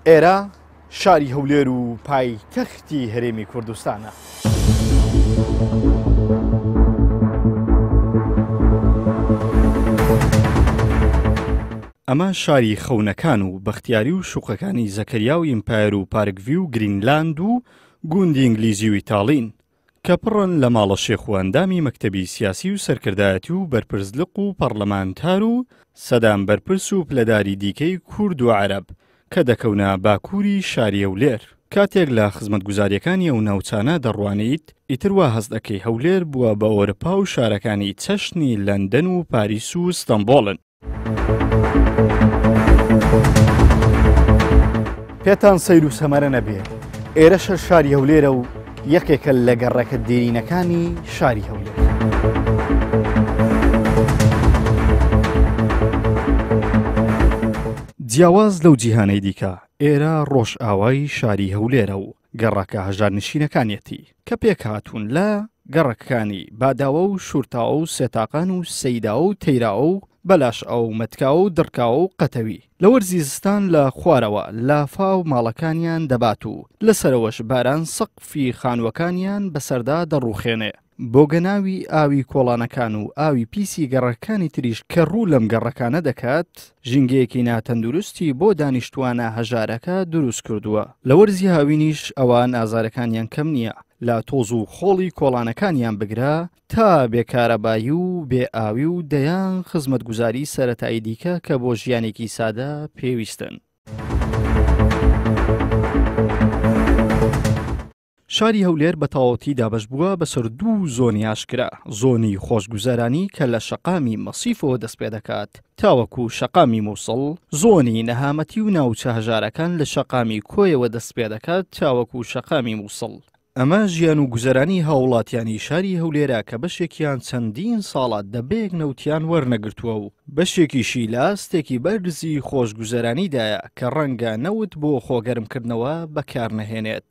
ئێرە شاری هەولێر و پایتەختی هەرێمی کوردستانە. ئەمە شاری خەونەکان و بەختیاری و شوقەکانی زەکەریا و ئیمپایەر و پارکڤی و گرینلاند و گوندی ئینگلیزی و ئیتاڵین کە پڕن لە ماڵە شێخ و ئەندامی مەکتەبی سیاسی و سەرکردایەتی و بەرپرس لق و پەڕلەمانتار و سەدان بەرپرس و پلەداری دیکەی کورد و عەرەب کە دەکەونە باکووری شاری هەولێر. کاتێک لە خزمەتگوزارییەکانی ئەو ناوچانە دەڕوانیت، ئیتر وا هەست ئەکەی هەولێر بووە بە ئۆرپا و شارەکانی چەشنی لەندەن و پاریس و ستەنبۆڵن. پێتان سەیر و سەمەرە نەبێ ئێرەشە شاری هەولێرە و یەکێکە لە گەڕەکە دێرینەکانی شاری هەولێر. جیاواز لەو جیهانەی دیکە، ئێرە ڕۆژئاوای شاری هەولێرە و گەڕەکە هەژارنشینەکانیەتی کە پێکهاتوون لە گەڕەکەکانی باداوە و شورتاوە و سێتاقان و سەیداوە و تەیراوە و بەلاشئاو و مەتکاوە و دڕکاوە و قەتەوی. لە وەرزی زستان لە خوارەوە لافاو ماڵەکانیان دەبات و لە سەرەوەش باران سەقفی خانووەکانیان بەسەردا دەڕووخێنێ. بۆگەناوی ئاوی کۆڵانەکان و ئاوی پیسی گەڕەکەکانی تریش کە ڕوو لەم گەڕەکانە دەکات، ژینگەیەکی ناتەندروستی بۆ دانیشتووانە هەژارەکە دروست کردووە. لە وەرزی هاوینیش ئەوان ئازارەکانیان کەم نییە، لە تۆز و خۆڵی کۆڵانەکانیان بگرە تا بێ کارەبایی و بێ ئاوی و دەیان خزمەتگوزاری سەرەتایی دیکە کە بۆ ژیانێکی سادە پێویستن. شاری هەولێر بە تەواوەتی دابەشبووە بەسەر دوو زۆنی ئاشکرا، زۆنی خۆشگوزەرانی کە لە شەقامی مەسیفەوە دەستپێدەکات تاوەکو شەقامی موسڵ، زۆنی نەهامەتی و ناوچە هەژارەکان لە شەقامی کۆیەوە دەستپێدەکات تاوەکو شەقامی موسڵ. ئەمە ژیان و گوزەرانی هاووڵاتیانی شاری هەولێرە کە بەشێکیان چەندین ساڵە دەبەیەک نەوتیان وەرنەگرتووە و بەشێکیشی لە ئاستێکی بەرزی خۆشگوزەرانیدایە کە ڕەنگە نەوت بۆ خۆگەرمکردنەوە بەکارنەهێنێت.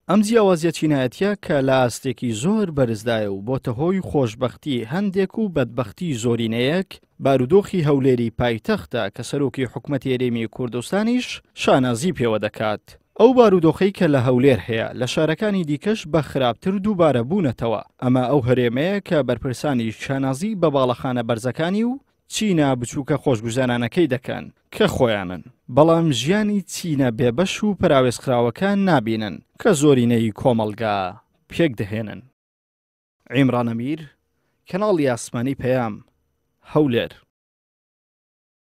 ئەم جیاوازیە چینایەتیە کە لە ئاستێکی زۆر بەرزدایە و بۆتە هۆی خۆشبەختی هەندێک و بەدبەختی زۆرینەیەک، بارودۆخی هەولێری پایتەختە کە سەرۆکی حکومەتی هەرێمی کوردستانیش شانازی پێوە دەکات. ئەو بارودۆخەی کە لە هەولێر هەیە لە شارەکانی دیکەش بە خراپتر دووبارە بوونەتەوە. ئەمە ئەو هەرێمەیە کە بەرپرسانی شانازی بە باڵەخانە بەرزەکانی و چینە بچووکە خۆشگوزەرانەکەی دەکەن کە خۆیانن، بەڵام ژیانی چینە بێبەش و پەراوێزخراوەکان نابینن کە زۆرینەی کۆمەڵگا پێکدەهێنن. عیمران ئەمیر، کەناڵی ئاسمانی پەیام، هەولێر.